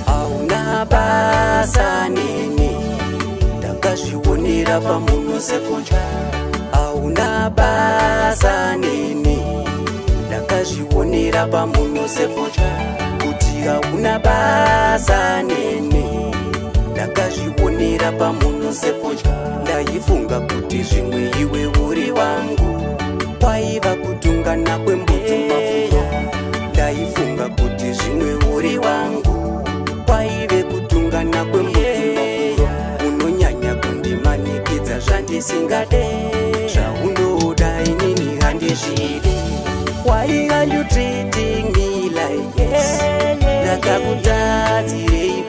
Hauna basa neni, ndakazvionera pamunhu sefodya. Hauna basa neni, ndakazvionera pamunhu sefodya, kuti hauna basa neni, ndakazvionera pamunhu sefodya. Ndaifunga kuti zvimwe iwe uri wangu, kwaiva kutungana kwembudzi mafuro. Ndaifunga kuti zvimwe uri wangu, kwaive kutungana kwembudzi mafuro. Unonyanya kundimanikidza zvandisingade, zvaunoda inini handizvidi. Why are you treating me like this? Ndakakutadzirei?